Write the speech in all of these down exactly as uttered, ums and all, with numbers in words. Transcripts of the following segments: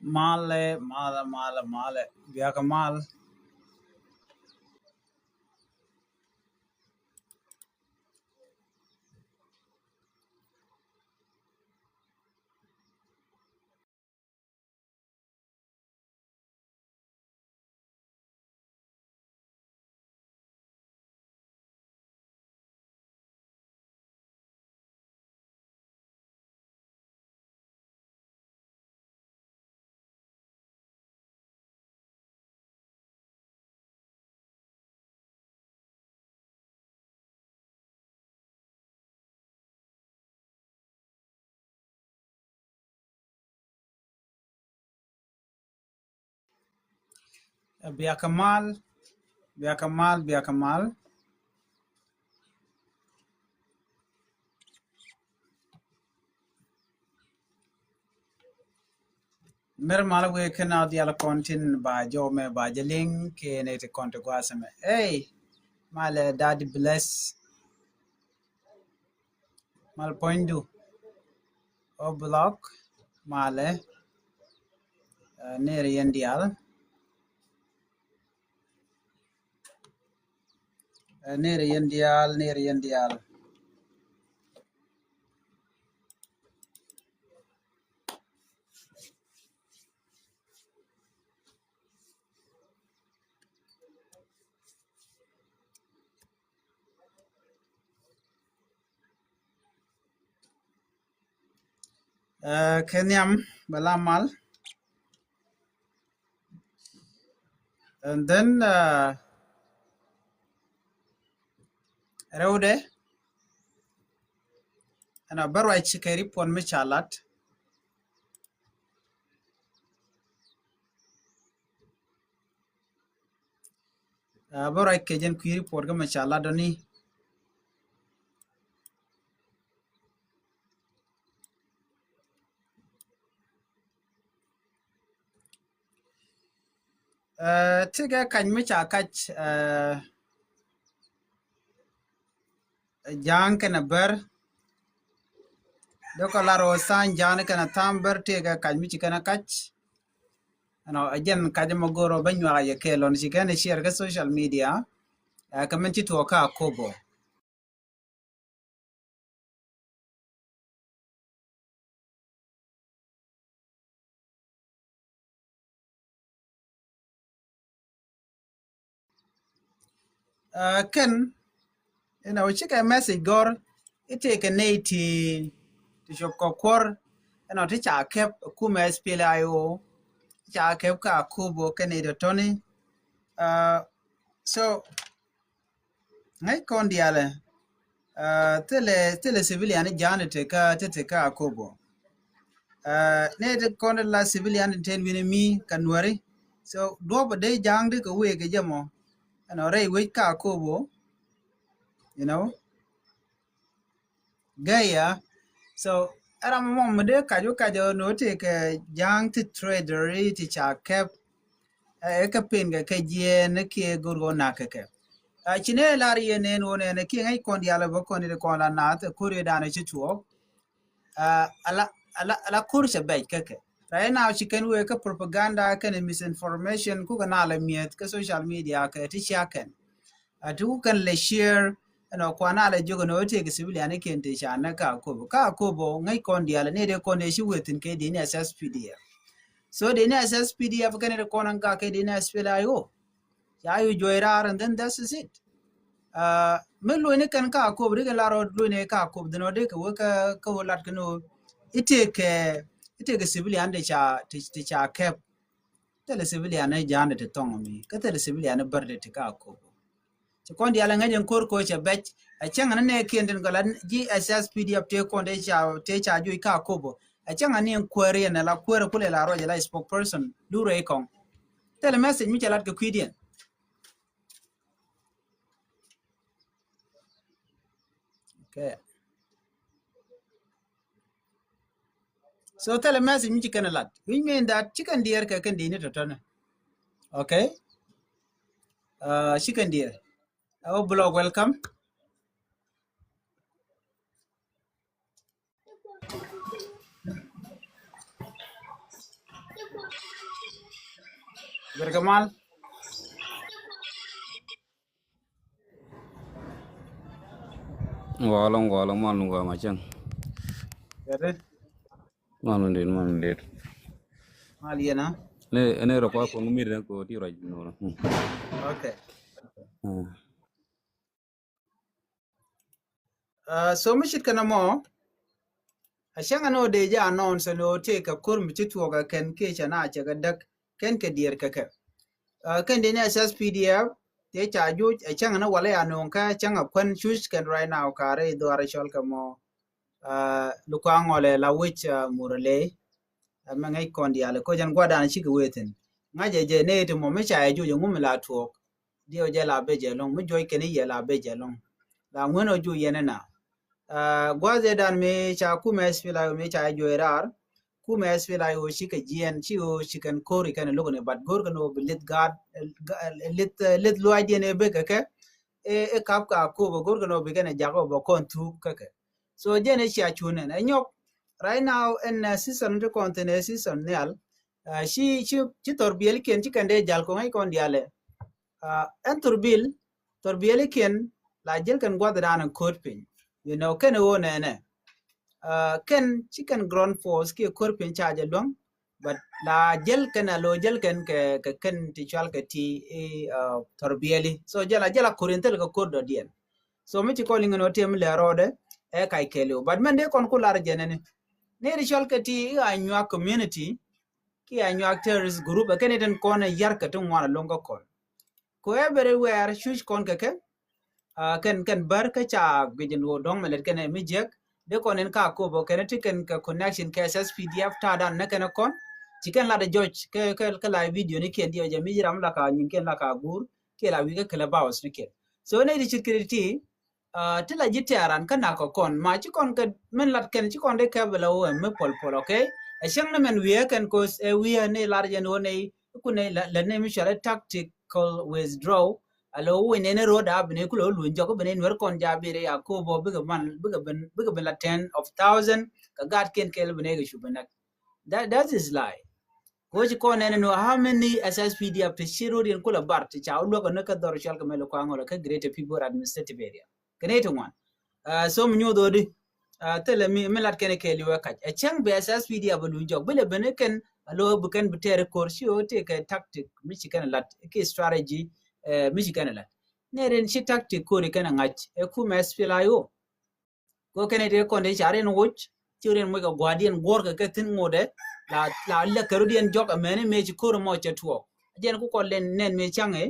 Malɛ, malɛ, malɛ, malɛ. Biakɛ mal. Biakɛ mal, biakɛ mal, biakɛ mal. Mɛr mal wee kɛn a dial kɔn tin ba jɔw mɛ ba jɛ liŋ kɛ nɛ ti kɔn ti guasɛ mɛ. Ey, malɛ Daddy Bless. Mal puɔ̱nydu. O block, malɛ. Ɛ, ner yɛn dial. Ɛ, ner yɛn dial, ner yɛn dial. Ɛ, kɛ nhiam bɛ la mal. And then, ɛ, rɛwdɛ ɛn a bä ruac kɛ report mi ca lat. Ɛ, bä ruac kɛ jɛn kui̱ report kä mɛ ca lat dɔni. Ɛ, tekɛ kac mi ca kac, ɛ, Ja̱a̱ŋ kɛnɛ Bär. Dee kɔ lar ɣöö tha̱a̱ŋ Ja̱a̱ŋ kɛnɛ tha̱a̱ŋ Bär tekɛ kac mi ci kɛnɛ kac. Ɛnɔ, ɛ jɛn kac mɔ go̱o̱r ɣöö bä nyuak a yɛ kɛɛl ɔn ci kɛn ɛ share kä social media. Ɛ, kɛ min ci tuɔɔk kä Akobo. Ɛ, kɛn, you know, cikɛ message gɔr i̱ tëëkɛ nɛy ti, ti cop kɔ kuɔr, you know, ti ca kɛp kumɛ S P L A I O, ti ca kɛp kä Akobo kɛ nɛy tɔ̱tɔ̱ni. Ɛ, so, ŋäc kɔn diaalɛ, ɛ, thilɛ, thilɛ civilian Ja̱a̱ŋ ti kä, ti, ti kä Akobo. Ɛ, ni ti kɔn la civilian ti ten wi̱ni mi ka Nuäri. So, duɔp dee Ja̱a̱ŋ di kɛ wee kɛ jɛ mɔ. Ɛnɔ rɛy wec kä Akobo, you know. Gɛya. So, ɛ ram mɔ mi dee kac wä kac ɔ ni wä tëëkɛ Ja̱a̱ŋ ti trader ti ca kɛp. Ɛ, ɛ kɛ pen kɛ kɛ jiɛɛn kiɛ go̱r ɣöö nak kɛ kɛ. Ɛ, ci nɛ lar yɛn nɛn ɣöö nɛn kiɛ ŋäc kɔn diaal ɛ bä kɔn i̱ kɔn la naath ɛ ko̱r i̱ danɛ ci tuɔɔk. Ɛ, ala, ala, ala ko̱r cɛ bɛc kɛ kɛ. Right now ci kɛn wee kä propaganda kɛnɛ misinformation kukɛ na lɛ mi̱eth kä social media kɛ ti cia kɛn. Ɛ, ti ku kɛn lɛ share, ɛnɔ kuan a lɛ jiök ɛn ɣöö tëëkɛ civilian ikiɛn ti ca näk kä Akobo. Kä Akobo ŋäc kɔn diaal ni dee kɔn dee ci wee thi̱n kɛ dini ɛ S S P D F. So dini ɛ S S P D F kɛn dee kɔn ɛn gak kɛ dini ɛ S P L A I O. Ca yu juɔc raar and then that is it. Ɛ, mi luɔ̱cni kɛn kä Akobo, ri kɛn la rɔ luɔ̱cni kä Akobo, dhin ɔ dee kɛ wee kä, kä wee lat kɛn ɣöö i̱ tëëkɛ, i̱ tëëkɛ civilian ti ca, ti, ti ca kɛp. Thilɛ civilian ni Ja̱a̱ŋ ti thɔŋ mi. Kä thilɛ civilian ni Bär ti kä Akobo. Ci kɔn diaal ŋäc in ko̱r ko̱ cɛ bɛc. Ɛ cäŋ ni nɛ kiɛn tin kɛ la ji̱ S S P D F tëë kɔn tëë ca, tëë ca juc kä Akobo. Ɛ cäŋ ni in kuäär yɛn la kuäär kulɛ la ruac la spokesperson du rɛy kɔŋ. Thilɛ message mi cɛ lat kɛ kui̱diɛn. Okay. So thilɛ message mi ci kɛn lat. Which mean that ci kɛn diɛɛr kɛ kɛn dini tɔtɔnɛ. Okay. Ɛ, ci kɛn diɛɛr. Ɛ, O Block, welcome. Ber kɛ mal. Walɔŋ, walɔŋ, mal nu gɔaa ma cäŋ. Mal nu det, mal nu det. Mal yɛn a? Ne, ne rɔ kua kɔn mi den ko ti rɔ jino. Okay. So mi cit kɛn mɔ, a cäŋ ɛn ɔ dee jɛ announce ɛn ɔ tëë kɛ ko̱r mi ci tuɔɔk ɛ kɛn kiɛ cɛ na cɛ kɛ däk kɛn kɛ diɛɛr kɛ kɛ. Kɛn dee ni S S P D F tëë ca juc ɛ cäŋ ɛn ɔ walɛ ya no̱o̱ŋ kä cäŋ ɛ kuän cuc kɛn right now ka̱rɛ i̱ dhuaar ɛ cɔl kɛ mɔ. Lukua ŋɔlɛ la wec murɛ ley. Mɛ ŋäc kɔn diaal ɛ koc ɛn gua̱dan cikɛ wee thi̱n ŋa̱cɛ jɛ nɛy ti mɔ mi ca ɛ juc ɛ ŋu mi la tuɔɔk. Diɛw jɛ la bɛ jɛ lɔŋ mi juɔc kɛn i̱ yɛ la bɛ jɛ lɔŋ. La ŋuän ɔ juc yɛn ina. Gua̱th ɛ dan mi ca kumɛ S P L A-IO mi ca ɛ juɔc raar. Kumɛ S P L A-IO cikɛ jiɛn ci ɣöö cikɛn ko̱r ikɛn lukni but go̱r kɛn ɣöö bi lith gaat lith lith luaacdiɛn ɛ bekɛ kɛ. Ɛ kap ka kop ɛ go̱r kɛn ɣöö bi kɛn ɛ jak ɣöö bɛ kɔn thuk kä kɛ. So jɛn ɛ cia cun ɛn ɛ nyɔk right now ɛn season ti kɔn thin ɛ season nhial. Ci ci ci thor biɛlikiɛn ci kɛn dee jal kɔŋ ɛ kɔn dialɛ. Ɛn thor bil thor biɛlikiɛn la jil kɛn guath dan ɛn ko̱t piny. You know kɛn ɛ ɣöö nɛnɛ kɛn ci kɛn ground force kiɛ ko̱r piny ca jɛ luäŋ. But la jäl kɛn a lo jäl kɛn kɛ kɛ kɛn ti cual kɛ ti i thor biɛli. So jäl a jäl a ko̱r in thil kɛ ko̱r dɔ̱diɛn. So mi ci kɔn liŋ in ɔ tiɛm lɛ rɔɔdɛ ɛ kac kɛɛliw but mɛn dee kɔn ku lar jɛnɛni. Ni ri cual kɛ ti i a nyuak community ki a nyuak terrorist group ɛ kɛn i tin kɔn ɛ yar kɛ ti ŋuan a loŋ kä kɔn. Ko everywhere cuc kɔn kɛ kɛ. Kɛn kɛn bär kä ca guic in ɣöö dɔ̱ŋ mɛ lɛt kɛn ɛ mi jiɛk dee kɔn in ka kop ɔ kɛn ti kɛn kɛ connection kɛ S S P D F ta̱a̱ dan nɛ kɛn ɛ kɔn. Ci kɛn lat ɛ jɔc kɛ kɛ kɛ la video ni kiɛn diɛ jɛ mi jiram la ka nyin kiɛn la ka guur kiɛ la wi̱i̱ kä kɛlɛ bawas ni kiɛn. So nɛ di cit kɛ ti ti la ji̱ tɛ̈ran kä nak kɛ kɔn ma ci kɔn kɛ min lat kɛn ci kɔn dee kɛp la wä mi pɔl pɔl, okay. Ɛ cäŋ ni mɛn wi̱i̱ kɛn kos ɛ wi̱i̱ ni lar jɛn wä ni kun ni la ni mi cual ɛ tactical withdraw. A lo wi̱i̱ ni ni ro̱o̱ da̱a̱ bi ni kulɛ wä luny jɔk bi ni nuɛr kɔn ja̱a̱ bi ri a kop bɔ bikɛ man bikɛ bin bikɛ bin la ten of thousand kɛ gat kiɛn kɛl bi ni kɛ cup bi näk. That that is lie. Ko ci kɔn nɛn ni how many S S P D F ti ci ro̱o̱ diɛn kulɛ bar ti ca wä luäk ni kä dhɔr cual kɛ mɛ lo kɔaŋ wala kä Greater Pibor Administrative Area. Kɛ ni ti ŋuan. So mi nyuɔth ɣöödi thilɛ mi mi lat kɛn kɛɛliw ɛ kac ɛ cäŋ bi S S P D F a luny jɔk bi lɛ ben kɛn a lo bi kɛn bi tɛɛr ko̱r ci ɣöö tëë kɛ tactic mi ci kɛn lat ki strategy. Mi ci kɛn lat nɛ rin ci tactic ko̱r i kɛn ŋa̱c ɛ kumɛ S P L A-IO. Ko kɛn i tëë kɔn ti ca rin woc ci rin moc kɛ gua̱a̱diɛn guɔ̱r kɛ kɛ thi̱n ŋotdɛ la la lɛ kɛ rot diɛn jɔk ɛ mɛni mëë ci ko̱r mɔ cɛ tuɔɔk. Jɛn ku kɔn lɛn nɛn mëë caŋ ɛ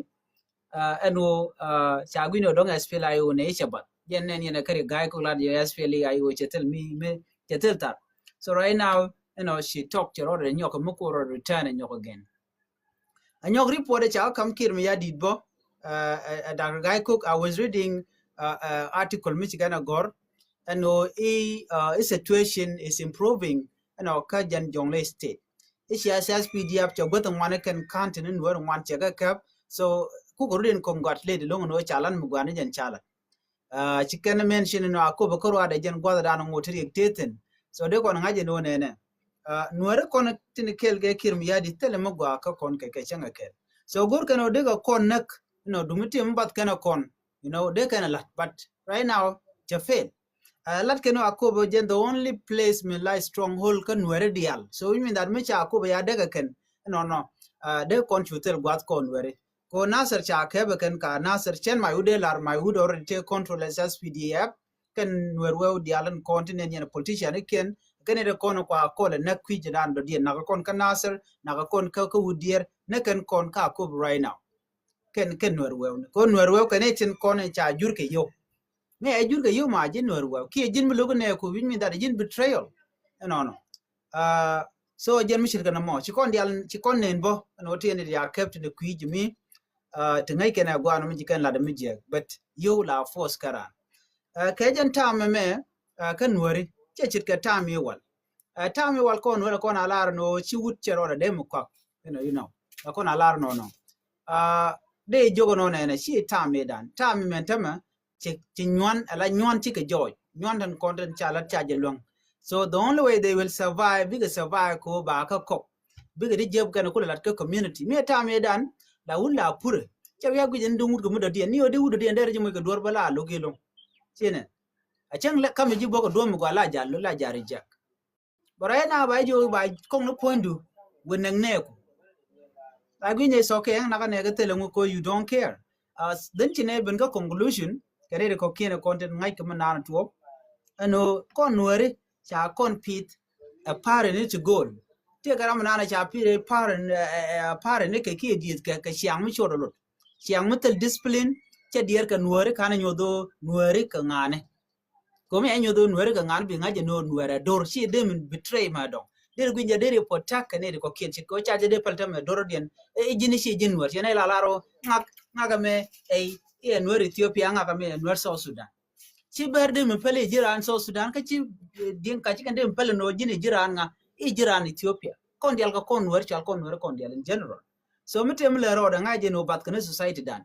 ɛn ɣöö ca gui̱n ɣöö dɔ̱ŋ S P L A-IO nɛ i̱ cɛ bath jɛn nɛn yɛn ɛ käri ga̱a̱c kok lat yɛ S P L A-IO cɛ thil mi mi cɛ thil thar. So right now ɛn ɣöö ci tɔk cɛ rɔɔdɛ nyɔk mi kuɔr rɔɔdɛ return ɛ nyɔk again. A nyɔk report ɛ ca kä kam kir mi ya dit bɔ. Ɛ Doctor Gai Kok, I was reading article mi ci kɛn a gɔr ɛn ɣöö i̱ situation is improving ɛn ɣöö kä jɛn Jonglei State. I̱ ci S S P D F cɛ guäth ŋuan kɛn county ni nuɔ̱ɔ̱r ŋuan cɛ kɛ käp. So kukɛ rut in congratulate loŋ ni wä ca lan mi gua̱a̱r ni jɛn ca lan. Ci kɛn mention ni nɔ a kop kä ruaadɛ jɛn gua̱th dan ŋot ti riɛk tethin. So dee kɔn ŋa̱c in wä nɛnɛ nuɛri kɔn tin kɛl kɛ kir mi ya̱di thilɛ mi gua̱a̱ kä kɔn kɛ kɛ cäŋ kɛ kɛl. So go̱r kɛn wä dee kɛ kɔn näk. You know dumi tim bath kɛn kɔn, you know dee kɛn lat but right now cɛ fail. Lat kɛn a kop jɛn the only place mi la stronghold kä nuɛri dial. So which mean that mi ca kop ya dee kɛ kɛn nɔ nɔ dee kɔn cu thil guath kɔn nuɛri. Ko Nasir ca kɛpɛ kɛn ka Nasir cɛn ma wut dee lar ma wut already take control as S P D F. Kɛn nuɛr wɛw dial in kɔn ti nɛn yɛn politician ikiɛn kɛn ite kɔn kua kɔl ɛ näk kui̱c dan dɔ̱diɛn nak kɔn kä Nasir nak kɔn kä kä wut diɛr. Nɛ kɛn kɔn ka kop right now. Kɛn kɛn nuɛr wɛw ni ko nuɛr wɛw kɛn itin kɔn in ca jur kɛ yio̱w. Mi ɛ jur kɛ yio̱w ma ji̱n nuɛr wɛw kiɛ ji̱n mi lo̱k nɛ ku wi̱c mi that ji̱n betrayal. Ɛnɔnɔ. So jɛn mi ce̱tkɛ nɔmɔ ci kɔn dial ci kɔn nen bä ɛn wä tiɛn dia kɛp ti di kui̱ ji̱ mi. Ti ŋäc kɛn ɛ guan mi ji̱ kɛn lat mi jiɛk but yio̱w la force kä ran. Kɛ jɛn tam mɛmɛ kä nuäri cɛ ce̱tkɛ tam i̱ wal. Tam i̱ wal kɔn nuäri kɔn a lar nɔ ci wut cɛ rɔɔdɛ dee mi kuak. You know, you know. Kɔn a lar nɔ nɔ dee jiök nɔ nɛnɛ ci tam i̱ dan tam i̱ mɛn tämɛ ci ci nyuan ala nyuan ci kɛ jɔɔc nyuan tɛn kɔn tɛn ca lat ca jɛ luäŋ. So the only way they will survive bikɛ survive ko ba kä kɔk. bikɛ ti jiɛp kɛn kulɛ lat kä community. Mi ɛ tam yɛ dan la wut la purɛ. Cɛ wiak guic ɛn duŋ wut kɛ mi dɔ̱diɛn ni ɣöö di wut dɔ̱diɛn derɛ ji̱ moc kɛ duɔ̱r bä la lo̱k ilo̱ŋ. Ci nɛ a cäŋ lɛ kamɛ ji̱ buɔk kɛ duɔ̱ɔ̱m mi gɔaa la ja̱ lo̱k la ja̱ reject. But right now ba ji̱ ba kɔŋ ni puɔ̱nydu wä nɛŋ nɛɛku. Like wi̱ny ɛ sɔk kɛ ɛŋ nakä nɛɛk kä thilɛ ŋu ko you don't care. As then ci nɛ ben kä conclusion kɛ rɛy kɔ̱kiɛn ɛ kɔn tin ŋa̱c kɛ mi naan tuɔɔk. Ɛn ɣöö kɔn nuääri ca kɔn pith ɛ pa̱a̱ri ni ti go̱o̱l. Tiɛ kɛ ram mi naan ca pith ɛ pa̱a̱ri ni kɛ kiɛ dieth kɛ ciaŋ mi cuɔt ɛ lot. Ciaŋ mi thil discipline cɛ diɛɛr kɛ nuääri ka̱n ɛ nyuɔth ɣöö nuääri kɛ ŋa̱a̱ni. Komi ɛ nyuɔth ɣöö nuääri kɛ ŋa̱a̱ni bi ŋa̱c ɛ nuɔɔr nuäär ɛ do̱r ci dee min betray mɛ dɔ̱ŋ. Dee ri guic jɛ dee ri protect kɛ ni ri kɔ̱kiɛn ci kɛ ɣöö ca jɛ dee päl tämɛ do̱r diɛn. Ɛ ji̱n ci ji̱n nuäär ci nɛ la lar ɣöö ŋak ŋak ɛmɛ ɛ i̱ ɛ nuäär Ethiopia ŋak ɛmɛ ɛ nuäär South Sudan. Ci bɛr dee mi päl i̱ ji̱ raan South Sudan kä ci diŋ ka ci kɛn dee mi päl inɔ ji̱n i̱ ji̱ raan ŋa i̱ ji̱ raan Ethiopia. Kɔn dial kɛ kɔn nuäär cual kɔn nuäär kɔn dial in general. So mi tëë mi lɛ rɔɔdɛ ŋa̱c jɛ ni wä bath kɛn i̱ society dan.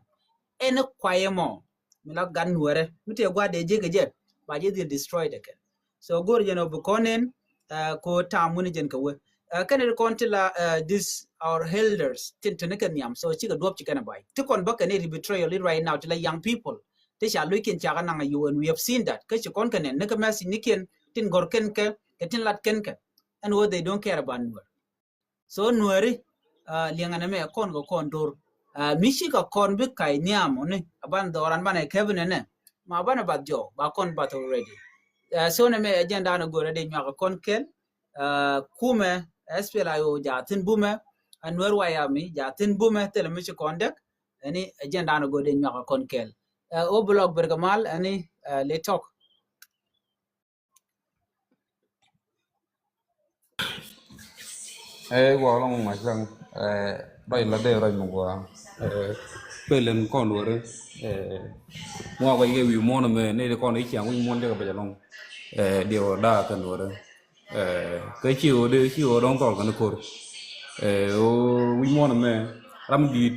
Ɛn i̱ kuayɛ mɔ mi la gat nuäärɛ mi tëë gua̱a̱r dee ji̱ kɛ jɛ ba ji̱ dhil destroy dɛ kɛn. So go̱o̱r jɛ ni wä bi kɔn in ko tam wini jɛn kɛ wä. Kɛn i̱ kɔn ti la this our elders tin teni kɛ nhiam so cikɛ duɔp ci kɛn ɛ bay ti kɔn bä kɛn i̱ betrayal i̱ right now ti la young people. Ti ca luc kiɛn cakɛ naŋ a you and we have seen that kä ci kɔn kɛ nɛn ni kɛ message ni kiɛn tin gɔr kɛn kɛ kɛ tin lat kɛn kɛ. And what they don't care about nuäär. So nuääri liɛŋɛ nɛ mɛ kɔn kɛ kɔn dor mi ci kɛ kɔn bi kac nhiam ɔni a ban dhɔran banɛ kɛp nɛ nɛ ma banɛ bath jɔk ba kɔn bath already. So nɛ mɛ agenda ni go̱rɛ di nyuak kɛ kɔn kɛl. Kumɛ S P L A I O ja thin bumɛ a nuäär wayami ja thin bumɛ thilɛ mi ci kɔn dɛk. Ɛni agenda ni go̱rɛ di nyuak kɛ kɔn kɛl. O block ber kɛ mal ɛni le tɔk. Ɛ gua lɔŋ ma cäŋ ɛ rɔy la dee rɔy mi gua ɛ pelɛn kɔn wärä ɛ ŋuak kɔc kɛ wi̱i̱ muɔ̱n ɛmɛ nɛy ti kɔn i̱ ciaŋ wi̱i̱ muɔ̱n jɛ kɛ bɛc ɛlɔŋ ɛ diɛw daak kɛn wärä ɛ kä ci ɣöö dee ci ɣöö dɔ̱ŋ thɔl kɛn ko̱r ɛ ɣöö wi̱i̱ muɔ̱n ɛmɛ ram di̱i̱t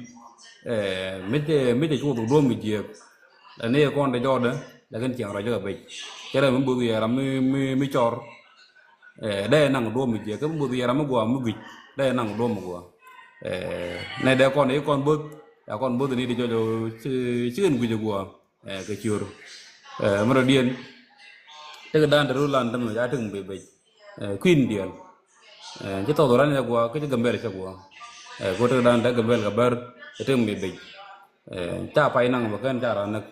ɛ mi cɛ mi cɛ cuɔth duɔ̱ɔ̱m mi jiääk. Ɛ ni kɔn dee jɔɔdɛ lakin ciɛŋ rɔc kɛ bec. Cɛ rɛ mi both yɛ ram mi mi mi cɔr. Ɛ dee naŋ duɔ̱ɔ̱m mi jiääk kä mi both yɛ ram mi gua̱a̱m mi guic dee naŋ duɔ̱ɔ̱m mi gua̱a̱m. Ɛ nɛ dee kɔn i̱ kɔn both ya kɔn both ni dee jɔc ci ci kɛn guic ɛ gua̱a̱m. Ɛ kɛ ciöör ɛ mi rɔ diɛn. Tek dan te ru lan te mi ca tek mi bec bec. Ɛ kui̱n diɛn ɛ ci thɔth ran cɛ gua̱a̱m kä ci Gambɛl cɛ gua̱a̱m. Ɛ ko tek dan te Gambɛl kɛ bär cɛ tek mi bec. Ɛ ca pay naŋ bä kɛn ca ran näk.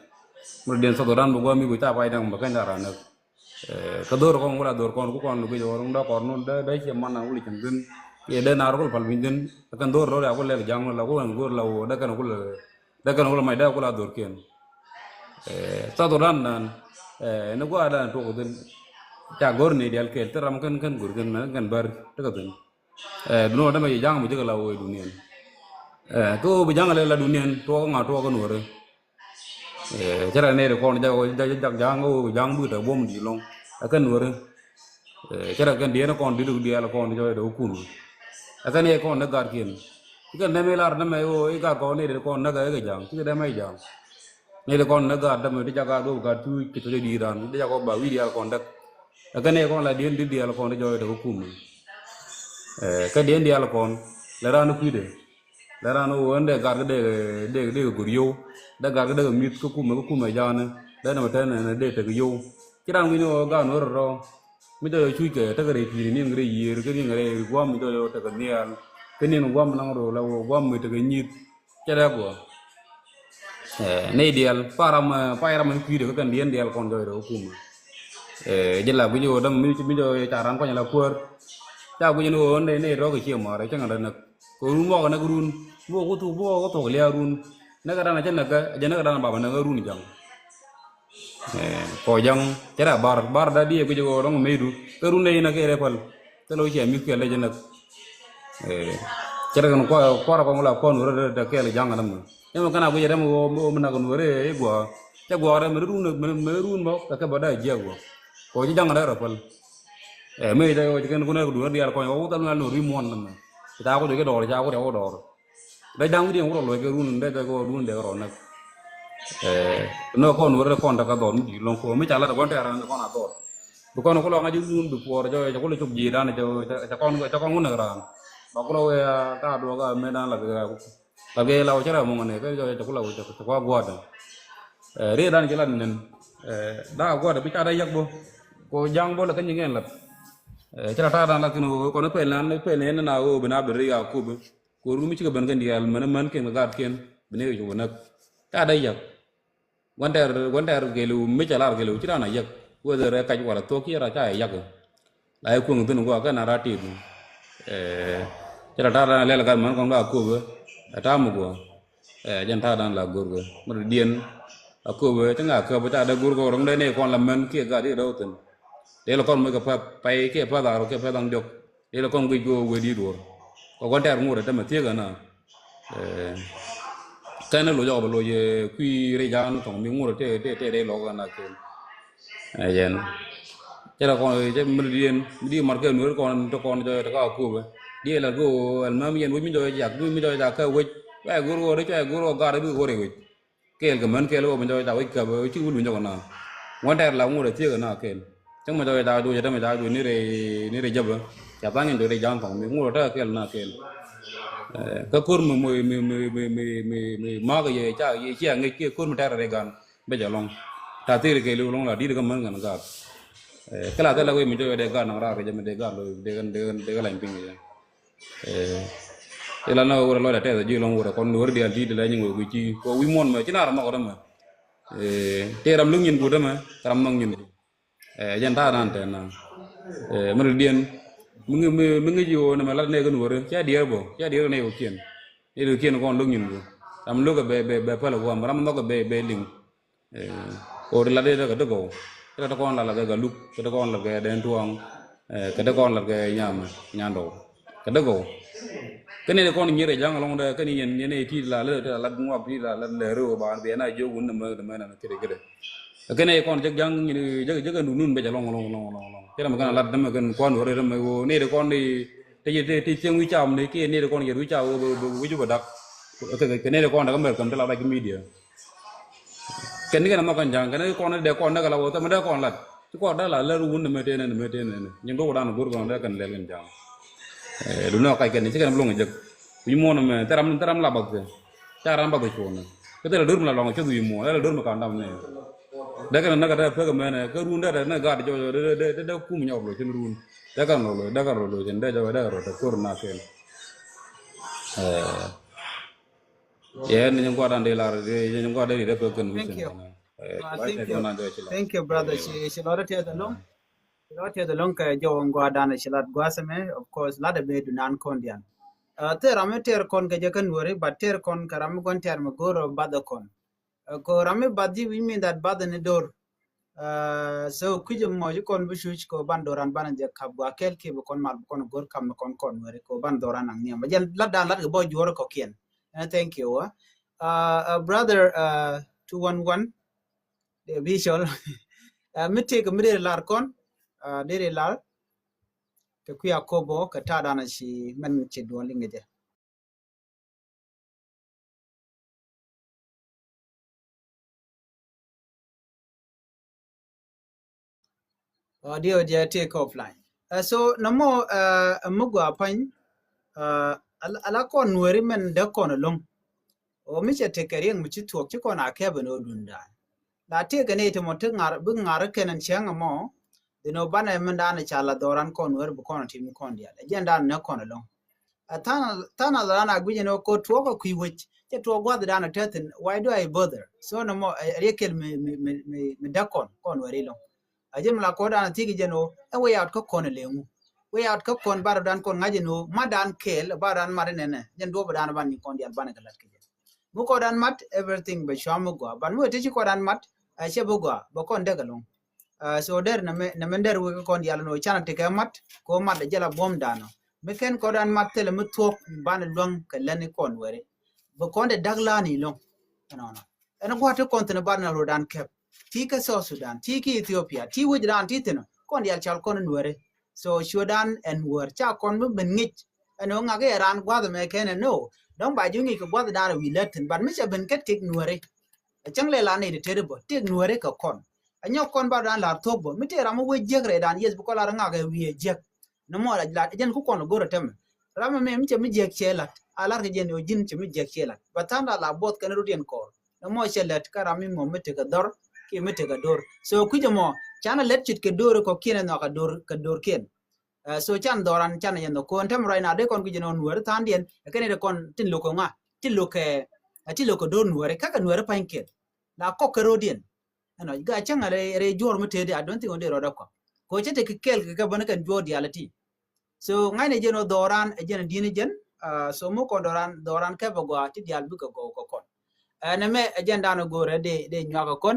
Ŋut diɛn South Sudan bä gua̱a̱m mi guic ca pay naŋ bä kɛn ca ran näk. Ɛ kä dho̱r kɔn wula dho̱r kɔn ku kɔn lu guic ɣɔr ŋun dɔ̱ kɔr nun dee dee ciɛ man naŋ wuli cin gin. Kiɛ dee naar kul pal piny gin. Kä kɛn dho̱r dho̱r ya ku lɛl jaŋ la ku kɛn go̱r la woo dee kɛn kul dee kɛn kul mac dee kul a dho̱r kiɛn. Ɛ South Sudan dan ɛ ni gua̱a̱ dan tuɔk dhin. Ca go̱r ni dial kɛl ti ram kɛn kɛn go̱r kɛn mɛn kɛn bär ti kɛ dhin. Ɛ dun wä dämɛ ci ja̱ŋ mi jek la wee duniɛn. Ɛ kä wä bi ja̱ŋ lɛ la duniɛn tuɔk ŋa tuɔk kä nuɔri. Ɛ cɛ rɛ nɛy ti kɔn jak jak ja̱ŋ kä wä bi ja̱ŋ bikɛ tɛ buɔ̱m di̱i̱t lɔŋ. Ɛ kɛn nuɔri. Ɛ cɛ rɛ kɛn diɛn kɔn di̱t diɛl kɔn jɔy dee wä kun. Ɛ kɛn yɛ kɔn ni gat kiɛn. Ci kɛn dämɛ lar dämɛ wä i̱ gat kɔn nɛy ti kɔn näk ɛ kɛ ja̱ŋ ci kɛ dämɛ ja̱ŋ. Ni di kɔn ni gaat dämɛ di ca gaat wä gaat cu ci tɔc di ran di ca kɔ ba wi̱i̱ diaal kɔn däk. Ɛ kɛn ɛ kɔn la diɛn di diaal kɔn di jɔɔc däk kum. Ɛ kɛ diɛn diaal kɔn lɛ ran kui̱dɛ lɛ ran wä wän dee gaat dee dee dee gur yiow dee gaat dee mi̱th kä kumɛ kä kumɛ jaanɛ dee nɛmɛ tɛn nɛ dee tek yiow. Ci ran wi̱ni wä gaat wä rɔ rɔ mi jɔɔc cuc kɛ tekɛ rɛy pi̱i̱ni niŋ rɛy yiër kä niŋ rɛy guam mi jɔɔc tekɛ nhial kä niŋ guam naŋ rɔ la wä guam mi tekɛ nyi̱th. Cɛ dee guɔ. Ɛ nɛy diaal pa ram pa ram in kui̱dɛ kä kɛn diɛn diaal kɔn jɔɔc rɛ kä kumɛ. Ɛ jɛ la guic ɣöö däm mi mi jɔɔc ca ran kuany la kuäär. Ca guic ni ɣöö nɛy nɛy rɔɔk ɛ ciɛ ma̱a̱r ɛ cäŋ rɛ näk kɛ run muɔk ɛ näk run muɔk ku thuk muɔk ku thuk lia̱a̱ run. Näk ɛ ran ɛ cä näk ɛ jɛ näk ɛ ran ɛ bapɛ näk ɛ run jaŋ. Ɛ kɔ jaŋ cɛ rɛ bar bar da diɛ guic ɣöö dɔŋ meydu kä run nɛy näk kɛ rɛ päl. Thilɛ wä ciɛ mi̱th kɛl lɛ jɛ näk. Ɛ cɛ rɛ kɛn kuarɛ kɔŋ la kɔn wä rɛ dɛ kɛl jaŋ rɛ mɛ. Ɛmɛ kɛn a guic rɛ mɛ wä mɛ nak nuɔrɛ i̱ guɔ cɛ guɔ rɛ mɛ run mɛ run mɔ kɛ kɛ bä da jiɛ guɔ. Kɔ ci jaŋ rɛ rɛ päl. Ɛ mɛ jɛ wä ci kɛn kun rɛ duun rɛ diaal kɔn wä wä thal mɛ nuɔr i̱ muɔn nɛ mɛ. Ca wä jɛ kɛ dɔɔr ca wä rɛ wä dɔɔr. Dee ja̱ŋ wi̱diɛn wä rɔ luɔc kɛ run dee dee kɛ run dee kɛ rɔ näk. Ɛ nɔ kɔn wä rɛ kɔn dee kɛ dhɔr mi di̱i̱t lɔŋ kɔ mi ca lat kɔn tɛɛr ran kɔn a dhɔr. Bi kɔn ku lɔ ŋa̱c run bi puɔr jɔ jɛ ku lɛ cop ji̱i̱r ran jɛ jɛ kɔn jɛ kɔn wä näk ran. Ba kulɔ wee a ta̱a̱ duɔkä a mëë da̱a̱n lath kɛ, lath kɛ la wä cä rɛw muŋ ni kɛ jɔk cɛ kulɔ wee cɛ kua gua̱a̱dɛ. Ɛ, riet dan ci lat ni nɛn. Ɛ, da̱a̱ gua̱a̱dɛ bi ca dee yak bä. Ko ja̱ŋ bä lɛ kä nyi ŋɛn lat. Ɛ, ci la ta̱a̱ dan lat kin wee kɔn pɛl nan pɛl ni na wee bi na bi ri a kup. Ko rum ci kɛ ben kɛn diaal mɛn mɛn ken kɛ gat ken bi ni kɛ cu wä näk. Ca dee yak. Gua̱n tɛɛr, gua̱n tɛɛr gɛliw mi ca lar gɛliw ci raan a yäk. Whether ɛ kac wala thuɔ̱k ci raan ca yäk. La i̱ kueŋ thi̱n gua̱a̱ kɛn a rat tit. Ɛ, ci raan ta̱a̱ dan lɛl gat män kɔn ba a köpɛ. Ɛ ta̱a̱ mi gua̱a̱. Ɛ, jɛn ta̱a̱ dan la go̱rkɛ. Ŋut diɛn a köpɛ ci ŋa köpɛ ca dee go̱rkɛ rɔ̱ŋ dee ni kɔn la män kiɛ gat i̱ dee wä thi̱n. Dee la kɔn mi kɛ pay kiɛ pay dhar kiɛ pay dhaŋ diɔk. Dee la kɔn guic kɛ wee di̱i̱t wor. Kɛ gua̱n tɛɛr ŋut ɛ tämɛ thiek ɛn a. Ɛ, kɛn ni loc ɔk bɛ loc, ɛ, kui̱ rɛy ja̱a̱n thɔŋ mi ŋut tɛ tɛ tɛ rɛy lɔk ɛn a kɛn. Ɛ, yɛn. Cɛ rɛ kɔn cɛ mi diɛn mi di mat kɛ nuer kɔn tɛ kɔn jɔ tɛ ka kup. Di la go ɛl mɛm yɛn wec mi jɔ jak mi jɔ jak kɛ wec. Cua go̱r wor cua go̱r wor gar bi go̱r wec. Kɛɛl kɛ män kɛɛl wä mi jɔk ca wec käp ci wul mi jɔk na. Ŋuɔ̱n tɛɛr la ŋut a thiek na kɛɛl. Cäŋ mi jɔk ca duc, cäŋ mi ca duc ni rɛy, ni rɛy jäpä. Ca tha̱a̱ŋ in dɔ̱ rɛy ja̱a̱ŋ thɔŋ mi ŋut a tɛɛr kɛɛl na kɛɛl. Ɛ, kä ko̱r mi, mi, mi ma̱a̱k yɛ ca, yɛ cia ŋic kiɛ ko̱r mi tɛɛr rɛy gan. Bɛ jɛ lɔŋ. Ta thir kɛɛl lɔŋ la di̱t kä män ŋän gaat. Ɛ, kä la thil la wec mi jɔk dee gaat naŋ raar kɛ jɛ mi dee gaat lo̱, dee gaat, dee gaat, dee gaat lany piny kɛ jɛ. Ɛ, ila na wurɛ lɔcda tɛth ji̱ lɔŋ wurɛ kɔn wurɛ diaal ti ti la nyin wurɛ wi̱ci kɔ wi̱c muɔ̱n mɛ ci na ram nhɔk dämɛ. Ɛ, tëë ram lo̱k nyin ku dämɛ kɛ ram nhɔk nyin ku. Ɛ, jɛn ta̱a̱ dan tɛn na. Ɛ, mi ri diɛn mi ŋi̱, mi, mi ŋi̱ ji̱ wä nɛmɛ lat nɛɛk in wurɛ cia diɛɛr bä cia diɛɛr nɛɛk wä kiɛn. Nɛɛk wä kiɛn kɔn lo̱k nyin ku ram lo̱k bɛ, bɛ, bɛ päl wä ram nhɔk bɛ, bɛ liŋ. Ɛ, kɛ ɣöö ti lat i̱ tekɛ ti gɔw. Kɛ ti kɔn lat lat kɛ Galuk, kɛ ti kɔn lat kɛ Dɛn Tuɔ̱ɔ̱ŋ, ɛ, kɛ ti kɔn lat kɛ Nyamɛ, Nyandɔw. Kɛ ti gɔw. Kɛ ni ti kɔn nyier kɛ ja̱ŋ ɛlɔ̱ŋ dɛ, kɛ ni yɛn, yɛn ɛ ti la lät, ti la lat ŋuak, ti la lat lɛ röö ba, bi ɛn a jiök wun nɛmɛ, nɛmɛ, nɛmɛ, kɛ ti kɛ ti. Kɛ ni kɔn jek ja̱ŋ, jek, jek ɛn dun nun bɛ jɛ lɔ̱ŋ, lɔ̱ŋ, lɔ̱ŋ, lɔ̱ŋ, lɔ̱ŋ. Kɛ nɛmɛ kɛn a lat nɛmɛ kɛn kuan wä rɛ nɛmɛ ɣöö ni ti kɔn ni, ti, ti, ti cieŋ wi̱c cam ni, kiɛ ni ti kɔn yɛt wi̱c cam ɣöö bɛ, bɛ wi̱c bɛ dak. Kɛ, kɛ, kɛ ni ti kɔn dɛ kɛ mɛr käm ti la dak media. Kɛn ni kɛn a nhɔk kɛn ja̱a̱ŋ, kɛn ni kɔn ni dee kɔn ni kɛ la wä thɛmɛ dee kɔn lat. Ci kɔn dee la lɛr wun ni mɛ tëë nɛn, mɛ tëë nɛn. Nyin duɔk dan go̱r kɔn dee kɛn lɛl kɛn ja̱a̱ŋ. Ɛ, du ni ɔ kac kɛn, ci kɛn bi loŋ jek. Wi̱c muɔ̱ɔ̱n mɛ, thɛram, thɛram la bath kɛ. Ca ram bath kɛ cuɔn. Kä thɛl a do̱r mi la lɔŋ, cä wi̱c muɔ̱ɔ̱n, thɛl a do̱r mi kan dam nɛ. Dee kɛn nɛ kɛ dee pek mɛnɛ, kä run dee dee nɛ gaat jɔjɔ, dee, dee, dee, dee kum nyɔk lo cin run. Dee kɛn lo lo, dee kɛn lo lo cin, dee jɔjɔ, dee kɛn lo, dee kor na kɛn. Ɛ. Yɛ ni nyin guadan di lar, di nyin guadan di dee pek kɛn. Thank you. Ɛ, uh, thank you. Thank you, brother. Ci, ci lɔrɛ tiɛth alɔŋ. Ci lɔrɛ tiɛth alɔŋ kɛ jɔw guadan ci lat guasɛ mɛ. Of course, lat a bɛ du nan kɔn dian. Uh, tɛr ram mi tɛr kɔn kɛ jɛ kɛ nuɔri, but tɛr kɔn kɛ ram mi guan tɛr mi go̱r bath kɔn. Uh, ko ram mi bath ji̱, we mean that bath ni dor. Uh, so kui̱c mɔ ji̱ kɔn bi cuc ko ban doran ban jɛ kap gua kɛl ki bi kɔn mal bi kɔn go̱r kam ni kɔn kɔn nuɔri ko ban doran naŋ niam. Jɛ lat dan lat kɛ bɔ juɔr kɔ kiɛn. Uh, thank you. Uh, uh, brother, uh, two one one, the visual. Uh, mi tëk mi deri lar kɔn, uh, deri lar. Kɛ kui̱ a kobo kɛ ta̱a̱ dan a ci mɛn ci duɔn liŋ jɛ. Audio jɛ take offline. Uh, so nɔmɔ, uh, mi gua pany, uh, ala, ala kɔn nuɛri mɛn dee kɔn alɔŋ. O mi cɛ tekɛ riɛŋ mi ci thuɔk ci kɔn a kɛp ɛn o dun dan. La tekɛ ni ti mɔ ti ŋar, bi ŋar kɛn ɛn cɛŋ ɛmɔ. Dhin o banɛ mɛn dan ca la dhɔran kɔn nuɛri bi kɔn a tim kɔn dial. Jɛn dan nɛ kɔn alɔŋ. A than, than a dhɔran a guic ɛn o ko tuɔk a kui̱ wec. Cɛ tuɔk guath dan a tɛthin. Why do I bother? So nɔmɔ, ɛ, riɛk kɛl mi, mi, mi, mi, mi dee kɔn, kɔn nuɛri lɔŋ. A jɛ mi la kɔn dan a thiek jɛn o, ɛ way out kä kɔn a leŋu. Way out kä kɔn bar dan kɔn ŋa̱c jɛn o, mat dan kɛɛl, bar dan mat nɛnɛ. Jɛn duɔp dan ban ni kɔn dial ban kɛ lat kɛ jɛn. Mi kɔn dan mat, everything bɛ cua mi gua. Ban mi wɛ ti ci kɔn dan mat, a cɛ bi gua, bɛ kɔn dek alɔŋ. Uh, so der nɛ mɛ, nɛ mɛ der wek kɔn dial no, can a ti kɛ mat, ko mat a jɛ la buɔm dan o. Mi kɛn kɔn dan mat thilɛ mi thuɔk, ban luäŋ kɛ lɛn kɔn wɛri. Bɛ kɔn dɛ dak lan ilɔŋ. Ɛnɔnɔ. Ɛn gua̱a̱th ti kɔn thin bar na rodan kɛp. Ti kä South Sudan, ti kä Ethiopia, ti wec dan ti thin. Kɔn dial cal kɔn nuɛri. So cuɛ dan ɛn wär ca kɔn mi ben ŋic. Ɛn ɣöö ŋak iɛ raan gua̱th ɛmɛ kɛn ɛn ɣöö dɔ̱ŋ ba ji̱ ŋic kɛ gua̱th dan ɛ wi̱i̱ lät thi̱n, but mi cɛ ben kä tik nuɛri. Ɛ cäŋ lɛ la nɛy ti tëëri bä tik nuɛri kɛ kɔn. Ɛ nyɔk kɔn ba dan la̱r thuɔ̱k bä mi tëë ram mi wee jiäk rɛy dan, yes, bi kɔn la̱r ŋak ɛ wi̱i̱ ɛ jiäk. Ni mɔ la la̱r jɛn ku kɔn lɛ go̱r ɛ tämɛ. Ram mi mi cɛ mi jiɛk cɛ lat. A lar kɛ jɛn ɔ ji̱n cɛ mi jiɛk cɛ lat. Ba tha̱a̱ŋ da la buɔth kɛn rut yɛn kɔr. Nɛ mɔ cɛ lɛt kä ram mi mɔ mi tekɛ dhɔr kiɛ mi tekɛ dor. So kui̱c ɛmɔ canɛ lɛt cit kɛ dor kɔ kiɛn ɛ nhɔk kɛ dor kɛ dor kiɛn. So can dhɔran can yɛn dhɔ kon tɛm rɔy na dee kɔn kui̱c ɛn ɔ nuɛri tha̱a̱ŋ diɛn ɛ kɛn ɛ kɔn tin lokɛ ŋa tin lokɛ ɛ tin lokɛ dor nuɛri kä kɛ nuɛri pa̱ny kiɛn. La kɔk kɛ rot diɛn. Ɛnɔ ga cäŋ a rɛy juɔr mi tëëdi, I don't think ɔ dee rɔɔdɛ kɔk. Kɛ ɔ cä te kɛ kɛɛl kɛ kɛ bäni kɛn juɔr diaal ɛ ti. So ŋa̱cnɛ jɛn ɔ dhɔran ɛ jɛn ɛ di̱n ɛ jɛn. So mi kɔn dhɔran dhɔran kɛ bɛ gɔaa ti diaal bikɛ gɔw kɛ kɔn. Ɛn ɛmɛ ɛ jɛn dan ɛ go̱o̱rɛ dee dee nyuak ɛ kɔn.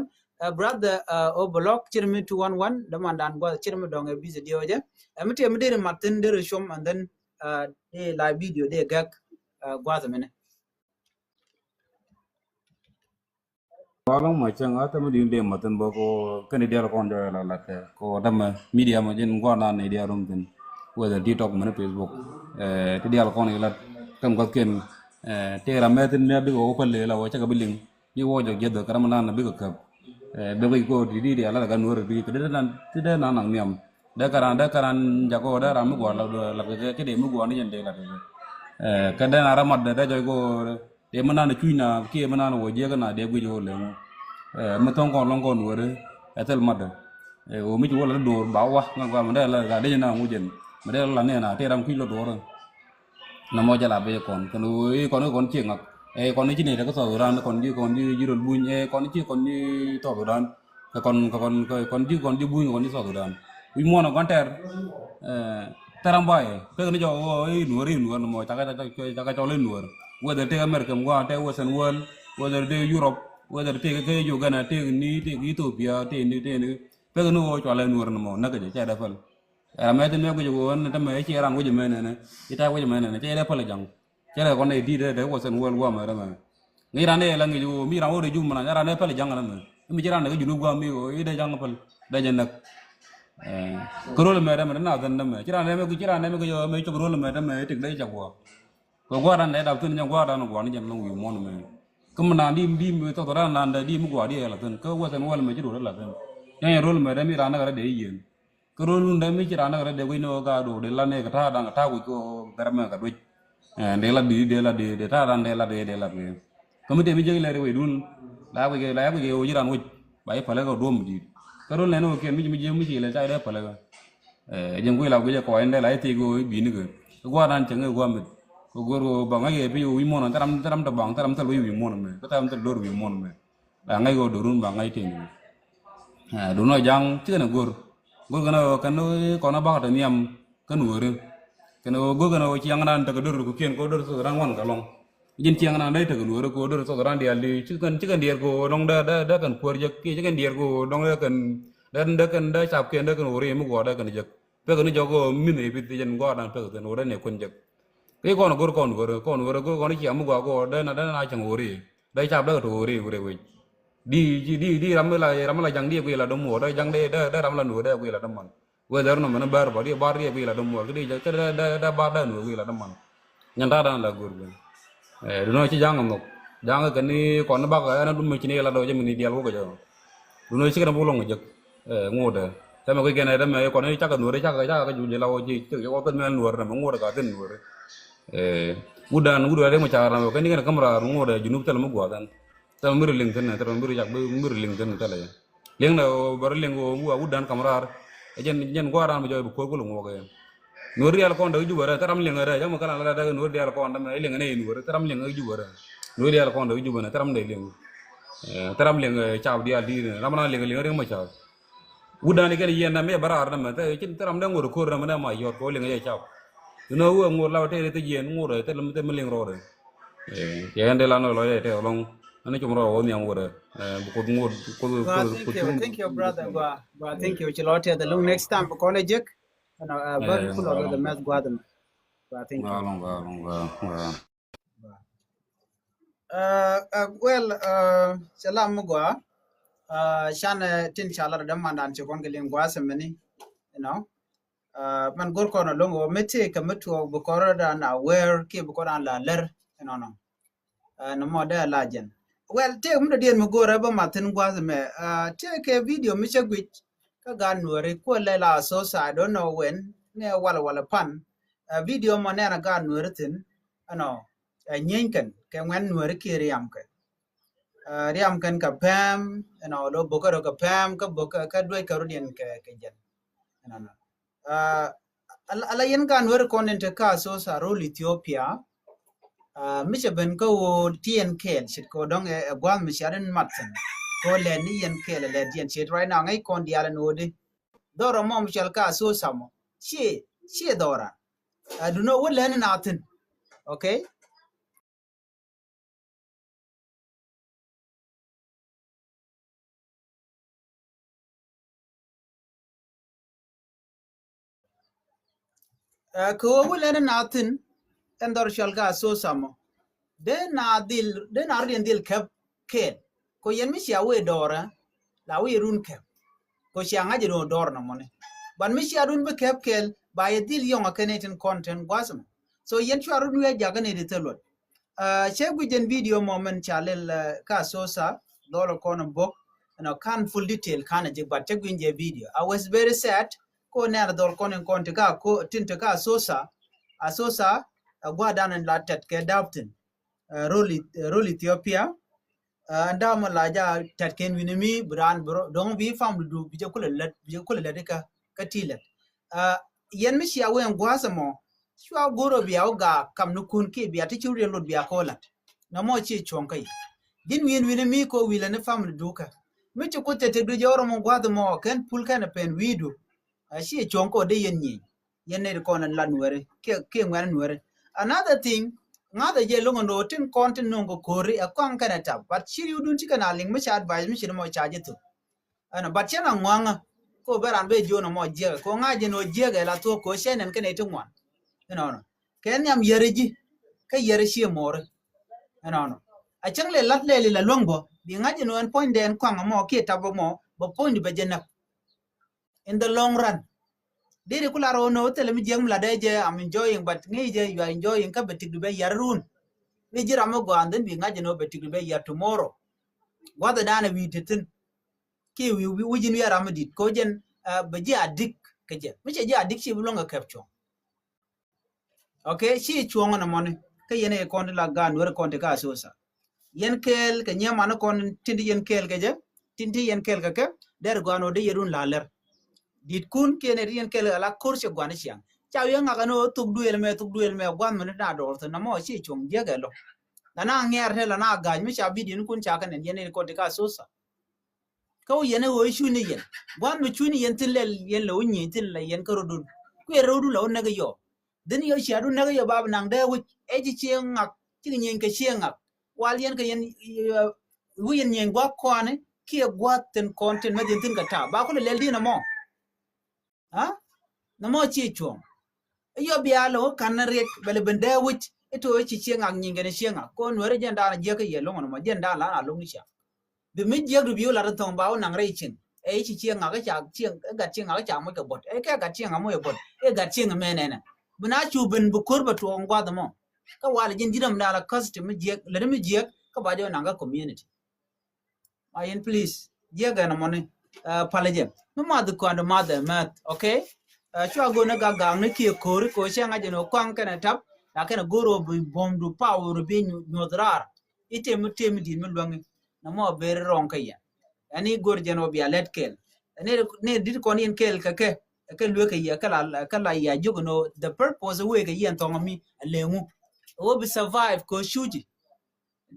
Brother Obolok cir mi two one one dämandan gua̱th cir mi dɔ̱ŋ ɛ busy diɛ wä jɛ. Ɛ mi tiɛ mi deri mat thin deri com and then dee la video dee gɛk gua̱th ɛmɛnɛ. Walɔŋ ma cäŋ a tämɛ di̱n dee ma thin bä ko kɛn diaal kɔn jɔ la lat kɛ ko tämɛ media ma jin guan nan ni diaal rum thin. Whether TikTok mɛn Facebook ti diaal kɔn i lat kɛn guath ken. Ti ram mɛ thin mɛ bi ko pal la wä cä ka bi liŋ bi wä jɔ jeth kɛ ram nan bi ko käp. Bɛ ko ko ti di diaal la ka nuɔr bi ko dee nan ti dee nan nan niam. Dee karan dee karan jako dee ram mi guɔ la la kɛ kɛ dee mi guɔ ni jɛn dee la kɛ kɛ dee na ram mat dee jɔy ko. Dee mi nan cuc na kiɛ mi nan wä jiɛk na dee guic wä leŋ. Mi thɔŋ kɔn lɔŋ kɔn weri ɛ thil mat dee. Wä mi ci wä la dee door ba wa ŋa gua mi dee la ka dee na ŋu jɛn mi dee la nɛ na tee ram kuic la door. Na mɔ jɛ la bee kɔn kɛn wä kɔn kɔn ci ŋak. Kɔn ci nɛ tɛ kä South Sudan kɔn ci kɔn ci ji̱ rol buny kɔn ci kɔn ci South Sudan. Kɛ kɔn kɛ kɔn kɛ kɔn ji̱ kɔn ji̱ buny kɔn ji̱ South Sudan. Wi̱c muɔ̱ɔ̱n ɛ kɔn tɛr. Tɛr am bayɛ pek ni jɔk ɣöö i̱ nuɔ̱ɔ̱r i̱ nuɔ̱ɔ̱r ni mɔ cakɛ cakɛ cɔl i̱ nuɔ̱ɔ̱r. Whether tëë America mi gua̱a̱ tëë Western world, whether tëë Europe, whether tëë kɛ Uganda, tëë ni tëë Ethiopia, tëë ni tëë ni pek ni ɣöö cɔal i̱ nuɔ̱ɔ̱r ni mɔ näk kɛ jɛ cɛ dee päl. Ram mɛ thin mɛ guic ɣöö ni tämɛ i̱ ci ran wec mɛ nɛnɛ i̱ ta̱a̱ wec mɛ nɛnɛ cɛ dee päl jaŋ. Cɛ rɛ kɔn dee di̱t dee Western world guam mɛ rɛ mɛ. Ŋi̱c ran dee la ŋi̱c ɣöö mi ran wä dee jum mɛ na ran dee päl jaŋ nɛ mɛ. Mi ci ran dee kä Junub guam mi ɣöö i̱ dee jaŋ päl dee jɛ näk. Kä rol mɛ dee mɛ dee na thin dee mɛ ci ran dee mɛ ci ran dee mɛ kɛ jɛ mɛ cok rol mɛ dee mɛ i̱ tik dee cak guɔ. Kɛ gua̱a̱r ran dee dap thin jɛ gua̱a̱r ran gua̱a̱r ni jɛ lɔŋ wi̱i̱ muɔ̱n mɛ. Kä mi naan di di mi thɔth ran naan dee di mi gua̱a̱r di ɛ la thin kä Western world mɛ ci rol la thin. Cɛ rol mɛ dee mi ran dee kɛ rɛ dee yieen. Kä rol wun dee mi ci raan dee kɛ rɛ dee guic ni ɣöö ka do̱o̱k dee la nɛ kɛ ta̱a̱ da̱ŋ ta̱a̱ guic kɛ ɣöö bɛr mɛ kɛ duec. Dee la di̱i̱t dee la dee dee ta̱a̱ da̱ŋ dee la dee dee la dee. Kä mi tëë mi jiäk lɛr i̱ wecdun la guic la guic kɛ ɣöö ci raan wec ba ci päl kɛ duɔ̱ɔ̱m di̱i̱t. Kä rol nɛn ɣöö kiɛn mi ci mi jiäk mi ci lɛ ca dee päl kɛ. Ji̱n guic la guic kɛ kɔc in dee la ci thiec kɛ ɣöö i̱ bi̱i̱ni kɛ. Kä gua̱a̱r dan cäŋ kɛ gua̱a̱r mit kɛ go̱r kɛ ɣöö ba ŋäc kɛ pi̱c ɣöö wi̱c muɔ̱ɔ̱n thɛr ram thɛr ram te baŋ thɛr ram thil wec wi̱i̱ muɔ̱ɔ̱n mɛ kä thɛr ram thil do̱r wi̱i̱ muɔ̱ɔ̱n mɛ. Ba ŋäc kɛ ɣöö do̱run ba ŋäc tëë ni. Duundɛ ja̱ŋ cikɛ nɛ go̱r. Go̱r kɛn ɣöö kɛn kɔn ɛ bakɛ tɔ nhiam kä nuɔ̱ɔ̱ri. Kɛn ɣöö go̱r kɛn ɣöö ciaŋ nan tekɛ do̱r kɛ kiɛn kɛ ɣöö do̱r thok ran wan kɛ lɔŋ. Ji̱n ciaŋ nan dee tekɛ nuɔ̱ɔ̱ri kɛ ɣöö do̱r thok ran diaal di ci kɛn cikɛ diɛɛr kɛ ɣöö dɔŋ dee dee dee kɛn kuäär jek kiɛ cikɛ diɛɛr kɛ ɣöö dɔŋ dee kɛn dee dee kɛn dee cap kiɛn dee kɛn ɣöö ri mi guɔ̱ɔ̱r dee kɛn jek. Pekɛ ni jɔk ɣöö min ɛ pith jɛn gua̱a̱r dan pekɛ kɛn ɣöö dee nɛ kuän jek. Ki kɔn go̱r kɔn ɣöö kɔn ɣöö go̱r kɔn ciaŋ mi gua̱a̱r kɛ ɣöö dee na dee na cäŋ ɣöö ri dee cap dee kɛ tɔ ɣöö ri wec. Di di di di ram mi la ram mi la jaŋ di guiy la dom wor dee jaŋ dee dee dee ram la nuɔr dee guiy la dom man. Whether nɔ mɛn bar ba di bar di guiy la dom wor di jaŋ dee dee dee bar dee nuɔr guiy la dom man. Nyɛn ta̱a̱ dan la go̱r guiy. Ɛ dunɔ ci jaŋ mɔk jaŋ kɛ ni kɔn bak ɛn dum mi ci ni la dɔ jɛ mi ni dial wok jɛ. Dunɔ ci kɛ dom wulɔŋ jɛ. Ɛ ŋot dee tɛmɛ kui̱ kɛn ɛ dɛmɛ kɔn cakɛ nuɔr cakɛ cakɛ juul jɛ la wok ci ci wok kɛn mɛn nuɔr dɛmɛ ŋot dee ka thin nuɔr. Ɛ wut dan wut dan dee mɛ cakɛ ram kɛn ni kɛn käm raar ŋot dee junub thɛl mi guath ɛn. Thil mi ri liŋ thi̱n, thil mi ri cak, mi ri liŋ thi̱n thilɛ. Liŋ nɛ ɣöö bɛ ri liŋ ɣöö wut dan kam raar. Ɛ jɛn jɛn gua̱a̱r ran mi jɔɔc bi kuäär kulɛ ŋuɔk ɛ. Nuɔ̱ri rial kɔn däk Jubɛ rɛ, thil ram liŋ rɛ, ja̱mɛ kɛn ran rɛ däk nuɔ̱ri rial kɔn dämɛ, ɛ liŋ nɛ nuɔ̱ri, thil ram liŋ ɛ Jubɛ rɛ. Nuɔ̱ri rial kɔn däk Jubɛ nɛ, thil ram dee liŋ. Ɛ, thil ram liŋ ɛ cap diaal di̱i̱t nɛ, ram ran liŋ liŋ riŋ mɛ cap. Wut dan ikɛn yɛn nɛ mi bä raar nɛ mɛ, thil ram dee ŋot ko̱r nɛ mɛ nɛ ma yɔt kɛ wä liŋ ɛ cap. Inɔ wee ŋot la wä tëë rɛ thil yɛn ŋot rɛ, thil mi liŋ rɔɔdɛ. Ɛ, yɛ ɛn dee la nɔ lɔ yɛ tɛ lɔŋ. Ɛn cum rɔ wä nhiam wä rɛ. Ɛ, bi Kuoth ŋot, Kuoth, Kuoth, Kuoth. Thank you, brother. Gua, gua, thank you. Ci lɔ tɛ the long next time bi kɔn ɛ jek. Ɛn a very full of the mess gua them. Gua, thank you. Gua lɔŋ, gua lɔŋ, gua. Well, cɛ lam mi gua. Can tin ca lar dämandan ci kɔn kɛ liŋ gua sɛmɛni. You know. Mɛn go̱r kɔn alo̱ŋ ɣöö mi tëëkɛ mi tuɔɔk bi kɔn rɔ dan a wɛɛr kiɛ bi kɔn dan la lɛr inɔnɔ. Nɔmɔ dee la jɛn. Well, tëëkɛ mi dɔ̱diɛn mi go̱rɛ bä ma thi̱n gua̱th mɛ. Tëëkɛ video mi cä guic kä gaat nuɔ̱ɔ̱ri kuɛ lɛ la so sa I don't know when ni wal wal pan. Ɛ, video mɔ nɛn a gaat Nuɛri thin, ɛnɔ, ɛ, nyieeny kɛn kɛ ŋuɛn Nuɛri kiɛ riam kɛ. Ɛ, riam kɛn kɛ pɛm, ɛnɔ, lo bokä rɔ kɛ pɛm, kä bokä, kä duec kɛ rɔ diɛn kɛ, kɛ jɛn. Ɛnɔ, ɛnɔ. Ɛ, ala, ala yɛn gaat Nuɛri kɔn in te kä Asosa rol Ethiopia. Ɛ, mi cɛ ben kä ɣöö ti yɛn kɛɛl, ce̱tkɛ ɣöö dɔ̱ŋ ɛ, ɛ gua̱a̱th mi cia rin mat thi̱n. Kɛ ɣöö lɛt ni yɛn kɛɛl, ɛ lɛt yɛn ce̱t right now, ŋäc kɔn diaal ɛn ɣöö di. Dhɔrɔ mɔ mi cɔal kä Asosa mɔ. Ciɛ, ciɛ dhɔra. Ɛ, duno wä lɛn in a thi̱n. Okay? Ɛ, kɛ ɣöö wä lɛn in a thi̱n, ɛn dhɔr cɔal kä Asosa mɔ. Dee na dhil, dee na rɔ diɛn dhil kɛp kɛɛl. Kɛ yɛn mi cia wee dɔɔrä, la wee run kɛp. Kɛ cia ŋa̱c run dɔɔr nɔmɔni. But mi cia run bi kɛp kɛɛl, ba yɛ dhil yɔŋ a kɛn itin content gua̱th mɔ. So yɛn cua run wi̱i̱ a jakä ni di thil luɔt. Ɛ, cɛ guic jɛn video mɔ mɛn ca lɛl, ɛ, kä Asosa, dhɔl kɔn bok, you know, kan full detail kan a jik, but cɛ guic jɛ video. I was very sad, ko nɛr dhɔl kɔn in kɔn ti kä ko, tin ti kä Asosa, Asosa, ɛ, gua̱dan in la tɛt kɛ dap thin, ɛ, rol Eth-, ɛ, rol Ethiopia, Ɛ, ɛn da̱a̱ mɔ la ja tɛt kɛn wi̱ni mi bi raan bi rɔ, dɔ̱ŋ bi family du, bi jɛ kulɛ lät, bi jɛ kulɛ lät ikä, kä ti lät. Ɛ, yɛn mi cia wen gua̱a̱th ɛmɔ, cua go̱r ɔ bia wä gaak kam ni kun kiɛ bia ti ci wut yɛn lot bia kɔ la̱t. Nɔmɔ ci cuɔ̱ŋ kä yɛ. Ji̱n wi̱i̱n wi̱ni mi kɔ wi̱i̱ lɛ ni family dukä. Mi ci kuth tɛt tɛt du jɛ wä rɔmɔ gua̱a̱th ɛmɔ, kɛn pul kɛn ɛ pɛn wi̱i̱du. Ɛ, ci cuɔ̱ŋ kɔ dee yɛn nyieny. Yɛn nɛy ti kɔn in la Nuɛri, kiɛ, kiɛ ŋuɛ̈ni Nuɛri. Another thing, ŋa̱thɛ jɛ lo̱ŋ ɛn ɣöö tin kɔn tin nöŋ kɛ ko̱ri ɛ kɔaŋ kɛnɛ tap, but ci riwdun ci kɛn a liŋ mi ca advice mi ci ni mɔ ca jɛ thok. Ɛnɔ, but cɛn a ŋuaŋä, ko bɛ ran bɛ jiön ɛmɔ jiɛkɛ, ko ŋa̱c jɛ ni ɣöö jiɛkɛ la thuɔ̱k ko cɛ nɛn kɛnɛ ti ŋuan. Ɛnɔnɔ. Kɛ nhiam yɛri ji̱, kä yɛri ciɛ mɔri. Ɛnɔnɔ. A cäŋ lɛ lat lɛli la luäŋ bä, bi ŋa̱c jɛ ni ɣöö ɛn puɔ̱nydɛ ɛn kɔaŋ ɛmɔ kiɛ tap ɛmɔ, bɛ puɔ̱nydu bɛ jɛ näk. In the long run. Diri ku lar ɣöö nɔ thilɛ mi jiäk mi lat dee jɛ, I'm enjoying, but ŋi̱i̱c jɛ, you are enjoying, kä bɛ tikdu bɛ yar run. Mi ji̱ ram mi gɔaa, and then bi ŋa̱c jɛ nɔ bɛ tikdu bɛ yar tomorrow. Gua̱th dan ɛ wi̱i̱ ti thi̱n. Kiɛ wi̱i̱ wi̱i̱ ji̱n wi̱i̱ ram mi di̱t, ko jɛn, ɛ, bɛ ji̱ a dik kɛ jɛ. Mi cɛ ji̱ a dik ci bi luäŋ kɛ kɛp cuɔ̱ŋ. Okay, ci cuɔ̱ŋ ɛn ɛmɔni. Kä yɛn ɛ kɔn ti la gaat Nuɛri kɔn ti kä Asosa. Yɛn kɛɛl kɛ nyiee mani kɔn tin ti yɛn kɛɛl kɛ jɛ, tin ti yɛn kɛɛl kɛ kɛ, dɛr gɔaa ni ɣöö dee yɛ run la lɛr. Di̱t kun kiɛ nɛy ti yɛn kɛɛl kɛ la ko̱r cɛ gua̱n ciaŋ. Ca wi̱i̱ ŋak ɛn ɣöö thuk duëël mɛ, thuk duëël mɛ, gua̱n mɛni na dɔɔr thi̱n, nɔmɔ ci cuɔ̱ŋ jiäk ɛ lɔ. La na ŋɛɛr te la na ga̱a̱c mi ca bi̱di̱n kun ca kɛ nɛn yɛn ɛ kɔn ti kä Asosa. Kä wä yɛn ɛ ɣöö i̱ cuuni yɛn. Gua̱a̱th mi cuuni yɛn thi̱n lɛl yɛn lɛ wä nyieny thi̱n lɛ yɛn kä rɔ̱dun. Kuɛ rɔ̱dun la wä näk i̱ yɔ. Dhin yɔ cia̱a̱du näk i̱ yɔ ba bi naŋ dee wi̱c. Ɛ ci cieŋ ŋak. Cikɛ nyieny kɛ cieŋ ŋak. Wal yɛn kɛ yɛn, ɛ, wi̱c yɛn nyieny gua̱a̱th kɔaani. Kiɛ gua̱a̱th thi̱n kɔn tin mɛ dhi̱n thi̱n kɛ ta̱a̱. Ba kulɛ lɛl di̱n ɛmɔ. Ha? Nɔmɔ ci cuɔ̱ŋ. I̱ yɔ bia lo̱ŋ ka̱n ni riɛk bɛl ben dee wi̱c. I̱ to̱ i̱ ci cieŋ ŋak nyieny kɛn cieŋ ŋak. Ko Nuɛri jɛn da̱a̱n a jiäk i̱ yɛ lo̱ŋ nɔmɔ jɛn da̱a̱n lan a lo̱ŋ ni cia. Bi mi jiäk du bi wä lat in thɔŋ ba wä naŋ rɛy cieŋ. Ɛ i̱ ci cieŋ ŋak i̱ ca cieŋ, i̱ gat cieŋ ŋak i̱ ca moc kɛ buɔt. Ɛ kɛ gat cieŋ ŋak moc kɛ buɔt. Ɛ gat cieŋ mɛ nɛnɛ. Bi na cu ben bi ko̱r bɛ tuɔɔk in gua̱th ɛmɔ. Kä walɛ ji̱n ji̱n ram da̱a̱n la custom mi jiäk, lät mi jiäk, kä ba jɛ wä naŋ kä community. Ma yɛn please, jiɛk ɛn ɛmɔni, ɛ, palɛ jɛ. Mi math kɔn di math ɛ mɛth, okay? Ɛ, cua go̱n ni gak gak ni kiɛ ko̱ri kɛ cɛ ŋa̱c ɛn ɔ kɔaŋ kɛnɛ tap, la kɛnɛ go̱r ɔ bi buɔ̱mdu power bi nyuɔth raar. I̱ tëë mi tëë mi di̱t mi luäŋi. Nɔmɔ beri rɔŋ kä yɛn. Ɛn i̱ go̱r jɛn ɔ bia lɛt kɛɛl. Ɛn i̱ ni di̱t kɔn yɛn kɛɛl kɛ kɛ, kɛ luek kɛ yɛ, kɛ la, kɛ la yɛ jiök ɛn ɔ, the purpose wek kɛ yɛn thɔŋ mi, ɛ lɛŋu. Ɛ wä bi survive kɛ cuci.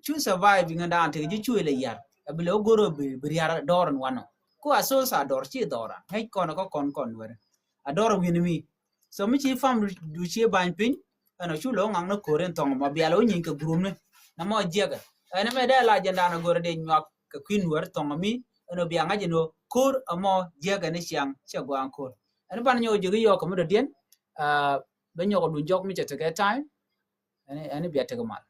Cu survive ŋä daan tek ji̱ cu ilɛ yar. Ɛ bi lɛ wä go̱r ɔ bi, bi riar dɔɔr in wanɔ. Ku Asosa dɔɔr ci dɔɔr a. Ŋäc kɔn kä kɔn kɔn Nuɛri. A dɔɔr wi̱n mi. So mi ci fam du ci ba̱ny piny. Ɛn ɔ cu lɛ wä ŋaŋ ni ko̱r in thɔŋ ma bial wä nyieny kɛ group ni. Nɔmɔ jiɛkɛ. Ɛn mɛ dee la jɛn daan a go̱r dee nyuak kɛ kui̱ Nuɛri thɔŋ mi. Ɛn ɔ bia ŋa̱c ɛn ɔ ko̱r ɛmɔ jiɛkɛ ni ciaŋ cɛ gua̱a̱ŋ ko̱r. Ɛn ban nyɔk ji̱ kɛ yɔɔk kɛ mi dɔ̱diɛn. Aa, bɛ nyɔk dun jɔk mi cɛ tekɛ time. Ɛn, ɛn bia tekɛ mal.